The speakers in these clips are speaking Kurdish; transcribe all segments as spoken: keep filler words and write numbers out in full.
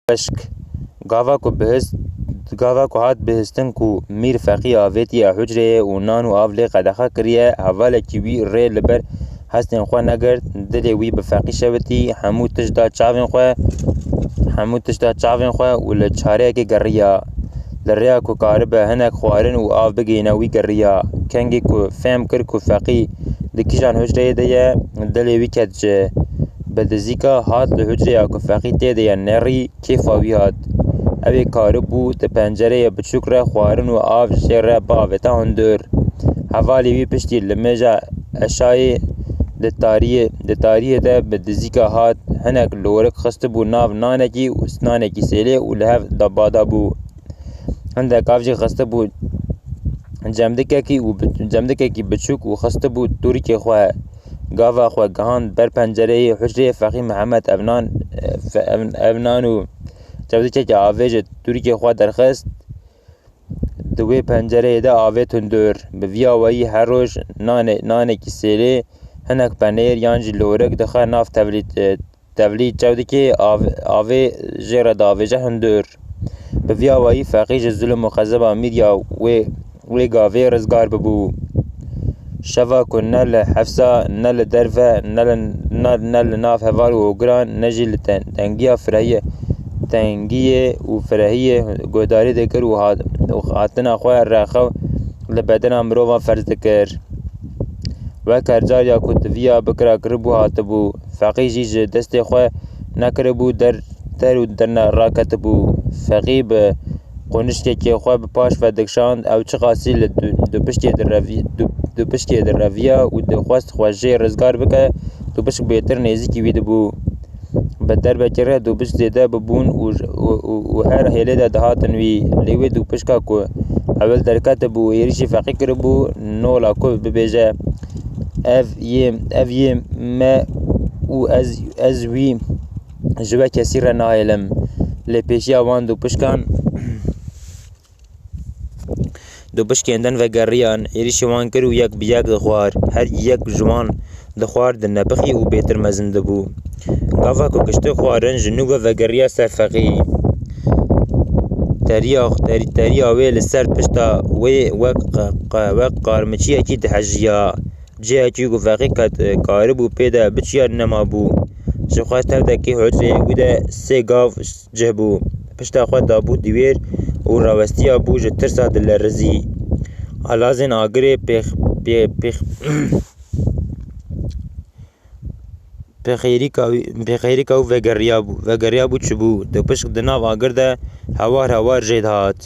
Pişk. Gava ku bihist, gava ku hat bihistin ku Mîr Feqî avêtiye hucreyê û nan û av lê qedexe kiriye, hevalekî wî rê li ber hestên xwe negirt, dilê wî bi Feqî şewitî, hemû tişt da çavên xwe, hemû tişt da çavên xwe û li çareyekê geriya. Li rêya ku karibe hinek xwarin û av bigihîne wî geriya. Kengê ku fêm kir ku Feqî di kîjan hucreyê de ye, dilê wî ket cih. Bi dizîka hat li hucreya ku Feqî tê de ye nerî, kêfa wî hat. Ew ê karibû di pencereyê biçûk re xwarin û av jê re biavêta hundir. Hevalê wî piştî limêja eşayê di tariyê, di tariyê de bi dizîka hat hinek lorik xistibû nav nanekî û nanekî sêlê û li hev da bada bû. Hindek av jî xistibû cemdikekî û bi-, cemdikekî biçûk û xistibû tûrikê xwe. Gava xwe gihand ber pencereyê hucreyê Feqî Mihemed ev nan, ev, ev nan û cemdikekî avê ji tûrikê xwe derxist. Di wê pencereyê de avê tundir. Bi vî awayî her roj nane-, nanekî sêlê, hinek penêr yan jî lorik dixe nav tevlî, e, tevlî çew dikê av-, avê jê re davêje hundir. Bi vî awayî Feqî ji zulm û xezeba mîrya wê, wê gavê rizgar bibû. Şeva ku ne li hefsa, ne li derve, ne li, ne, ne li nav heval û ogiran, ne jî li ten-, tengiya firehiyê, tengiyê û firehiyê guhdarî dikir û hat-, û hatina xwe re xew li bedena mirovan ferz dikir. Wek her cariya ku tiviya bikira kiribû hatibû, Feqî jî ji destê xwe nekiribû der, der û derne raketibû. Feqî bi qunişkekê xwe bi paş ve dikişand, ew çiqasî li du-, dupişkê direvî-, du-, dupişkê direviya û dixwest xwe jê rizgar bike, dupişk bêtir nêzîkî wî dibû. Bi derbekê re dupişk zêde bibûn û j-, û, û, û her hêlê de dihatin wî. Lê wê dupişka ku ewil derketibû û êrîşî Feqî kiribû, nola ku bibêje, "Ev yê, ev yê me û ez, ez wî ji we kesî re nahêlim." Lê pêşiya wan dupişkan dupişkên din vegeriyan, êrîşê wan kir û yek bi yek dixwar. Her yek ji wan dixwar, dinepixî û bêtir mezin dibû. Gava ku giştî xwarin, ji nû ve vegeriya ser Feqî. Teriya, teri-, teriya wê li ser pişta wê wek qa-, qa-, wek qarmiçiyekî dihejiya. Cihekî ku Feqî ket, karibû pê de biçiya nemabû. Ji xwe tevdekî hucreyê wî de sê gav cih bû. Pişta xwe dabû dîwêr û rawestiya bû ji tirsa dilerizî. Alazên agirê pêx-, pê-, pêx-, pêxêrîka wî, pêxêrîka wî vegeriya bû, vegeriya bû çi bû. Dupişk di nav agir de hewar hewar jê dihat.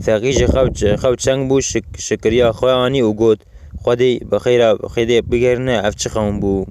Feqî ji xew, xew çeng bû, şik-, şikiriya xwe anî û got, "Xwedê bi xêra, xêdê bigerine, ev çi xewn bû?"